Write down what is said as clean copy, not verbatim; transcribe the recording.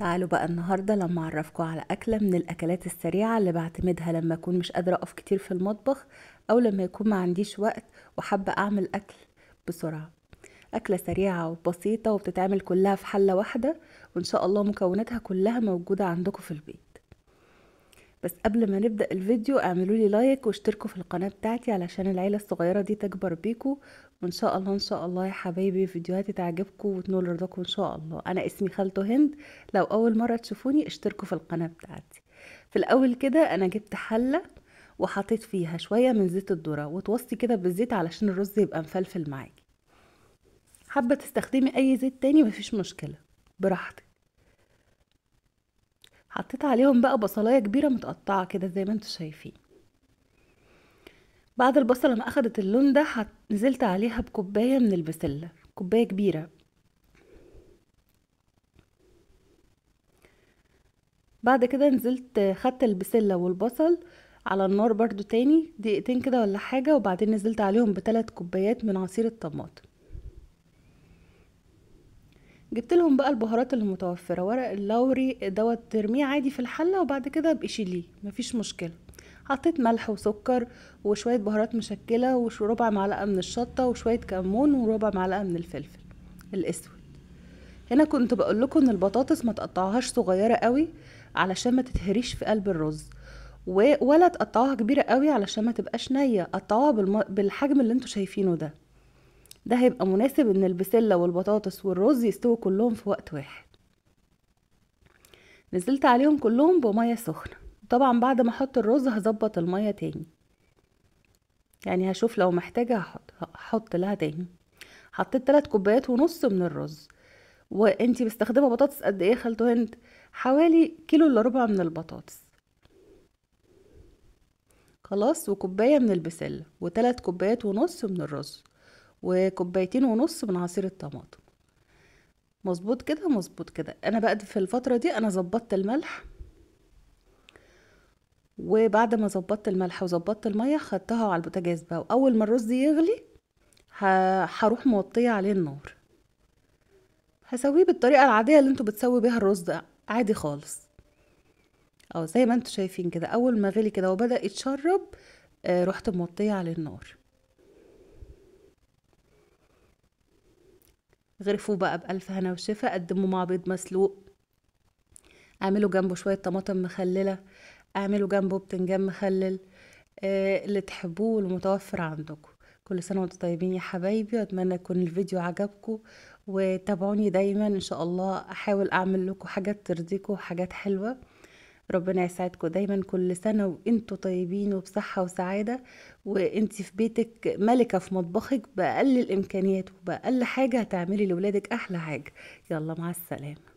تعالوا بقى النهاردة لما اعرفكم على اكلة من الاكلات السريعة اللي بعتمدها لما اكون مش قادرة اقف كتير في المطبخ، او لما يكون ما عنديش وقت وحابة اعمل اكل بسرعة. اكلة سريعة وبسيطة وبتتعمل كلها في حلة واحدة، وان شاء الله مكوناتها كلها موجودة عندكم في البيت. بس قبل ما نبدأ الفيديو اعملوا لي لايك واشتركوا في القناة بتاعتي علشان العيلة الصغيرة دي تكبر بيكو، وان شاء الله ان شاء الله يا حبايبي فيديوهاتي تعجبكم وتنول رضاكم ان شاء الله. انا اسمي خالته هند، لو اول مرة تشوفوني اشتركوا في القناة بتاعتي. في الاول كده انا جبت حلة وحطيت فيها شوية من زيت الذرة، وتوصي كده بالزيت علشان الرز يبقى مفلفل معاكي. حابة تستخدمي اي زيت تاني مفيش مشكلة، براحتك. حطيت عليهم بقى بصلايه كبيرة متقطعه كده زي ما انتم شايفين. بعد البصله ما اخدت اللون ده نزلت عليها بكوبايه من البسله، كوباية كبيرة. بعد كده نزلت خدت البسله والبصل على النار برضو تاني دقيقتين كده ولا حاجة، وبعدين نزلت عليهم ب3 كوبايات من عصير الطماطم. جبت لهم بقى البهارات المتوفرة، ورق اللوري دوت ترميه عادي في الحلة وبعد كده ابقي شيليه مفيش مشكلة. حطيت ملح وسكر وشوية بهارات مشكلة وربع معلقه من الشطه وشوية كمون وربع معلقه من الفلفل الاسود. هنا كنت بقول لكم ان البطاطس ما تقطعوهاش صغيرة قوي علشان ما تتهريش في قلب الرز، ولا تقطعوها كبيرة قوي علشان ما تبقاش نيه. قطعوها بالحجم اللي انتوا شايفينه ده، ده هيبقى مناسب ان البسلة والبطاطس والرز يستووا كلهم في وقت واحد. نزلت عليهم كلهم بمية سخنة. طبعا بعد ما احط الرز هظبط المية تاني، يعني هشوف لو محتاجة هحط لها تاني. حطيت 3.5 كوبايات من الرز. وانتي مستخدمة بطاطس قد ايه خالته هند؟ حوالي 1.75 كيلو من البطاطس خلاص، وكوباية من البسلة، و3.5 كوبايات من الرز، و2.5 كوبايات من عصير الطماطم. مظبوط كده؟ مظبوط كده. انا بقى في الفترة دي انا ظبطت الملح، وبعد ما ظبطت الملح وظبطت المية خدتها على البوتاجاز بقى، واول ما الرز يغلي هروح موطيه عليه النار. هسويه بالطريقة العادية اللي انتوا بتسوي بيها الرز ده عادي خالص، او زي ما انتوا شايفين كده. اول ما غلي كده وبدأ يتشرب رحت موطيه عليه النار. غرفوه بقى بألف هنا وشفا. قدموه مع بيض مسلوق، اعملوا جنبه شوية طماطم مخللة، اعملوا جنبه بتنجان مخلل، اللي تحبوه والمتوفر عندكم. كل سنة وانتم طيبين يا حبايبي، واتمنى يكون الفيديو عجبكم، وتابعوني دايما ان شاء الله. احاول اعمل لكم حاجات ترضيكم وحاجات حلوة. ربنا يسعدكم دايما. كل سنة وانتوا طيبين وبصحة وسعادة، وانتي في بيتك ملكة في مطبخك بأقل الإمكانيات وبأقل حاجة هتعملي لولادك أحلى حاجة. يلا مع السلامة.